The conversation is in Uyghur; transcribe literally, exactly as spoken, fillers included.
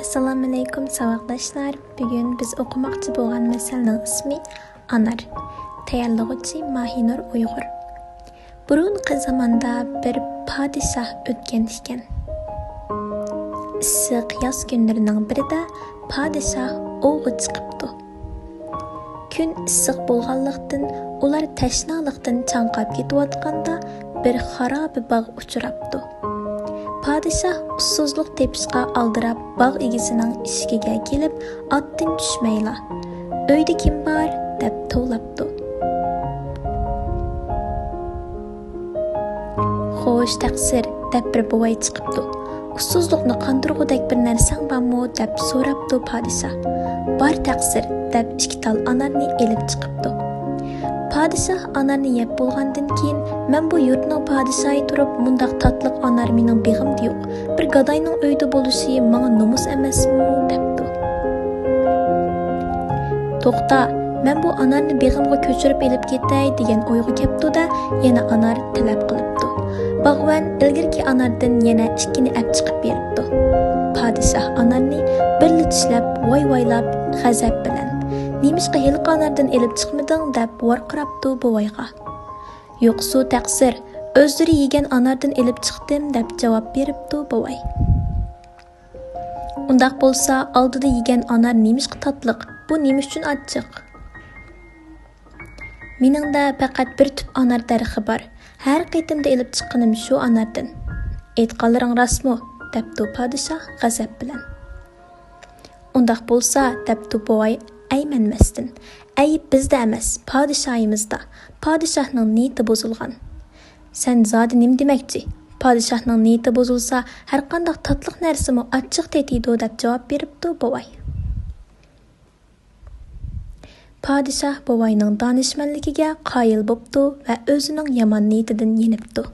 ئەسسالامۇئەلەيكۇم ساۋاقداشلار، بۈگۈن بىز ئوقۇماقچى بولغان مەسەلنىڭ ئىسمى ئانار. تەييارلىغۇچى ماھىنۇر ئۇيغۇر. بۇرۇنقى زاماندا بىر پادىشاھ ئۆتكەن ئىكەن. ئىسسىق ياز كۈنلىرىنىڭ بىرىدە پادىشاھ ئوۋغا چىقىپتۇ. كۈن ئىسسىق بولغانلىقتىن، ئۇلار تەشنالىقتىن چاڭقاپ كېتىۋاتقاندا، بىر خارابە باغ ئۇچراپتۇ. پادىشاھ ئۇسسۇزلۇق تېپىشقا ئالدىراپ، باغ ئىگىسىنىڭ ئىشىكىگە كېلىپ، ئاتتىن چۈشمەيلا، «ئۆيدە كىم بار؟» دەپ توۋلاپتۇ. «خوش، تەقسىر» دەپ بىر بوۋاي چىقىپتۇ. «ئۇسسۇزلۇقنى قاندۇرغۇدەك بىر نەرسەڭ بارمۇ؟» دەپ سوراپتۇ پادىشاھ. «بار، تەقسىر» دەپ ئىككى تال ئانارنى ئېلىپ چىقىپتۇ. پادىشاھ ئانارنى يەپ بولغاندىن كېيىن، «مەن بۇ يۇرتنىڭ پادىشاھى تۇرۇپ، مۇنداق تاتلىق ئانار مېنىڭ بېغىمدا يوق. بىر گاداينىڭ ئۆيىدە بولۇشى ماڭا نومۇس ئەمەسمۇ؟» دەپتۇ. «توختا، مەن بۇ ئانارنى بېغىمغا كۆچۈرۈپ ئېلىپ كېتەي» دېگەن ئويغا كەپتۇ-دە، يەنە ئانار تەلەپ قىلىپتۇ. باغۋەن ئىلگىرىكى ئاناردىن يەنە ئىككىنى ئەپ چىقىپ بېرىپتۇ. پادىشاھ ئانارنى بىرلا چىشلەپ، ۋاي-ۋايلاپ، غەزەپ بىلەن، «نېمىشقا ھېلىقى ئاناردىن ئېلىپ چىقمىدىڭ؟» دەپ ۋارقىراپتۇ بوۋايغا. «يوقسۇ، تەقسىر، ئۆزلىرى يېگەن ئاناردىن ئېلىپ چىقتىم» دەپ جاۋاب بېرىپتۇ بوۋاي. «ئۇنداق بولسا، ئالدىدا يېگەن ئانار نېمىشقا تاتلىق؟ بۇ نېمە ئۈچۈن ئاچچىق؟» «مېنىڭدە پەقەت بىر تۈپ ئانار دەرىخى بار. ھەر قېتىمدا ئېلىپ چىققىنىم شۇ ئاناردىن.» «ئېيتقانلىرىڭ راستمۇ؟» دەپتۇ پادىشاھ غەزەپ بىلەن. «ئۇنداق بولسا»، دەپتۇ بوۋاي ئەيمەنمەستىن، «ئەيىب بىزدە ئەمەس، پادىشاھىمىزدا. پادىشاھنىڭ نىيىتى بۇزۇلغان.» «سەن زادى نېمە دېمەكچى؟ پادىشاھنىڭ نىيىتى بۇزۇلسا، ھەرقانداق تاتلىق نەرسىمۇ ئاچچىق تېتىيدۇ» دەپ جاۋاب بېرىپتۇ بوۋاي. پادىشاھ بوۋاينىڭ دانىشمەنلىكىگە قايىل بوپتۇ ۋە ئۆزىنىڭ يامان نىيىتىدىن يېنىپتۇ.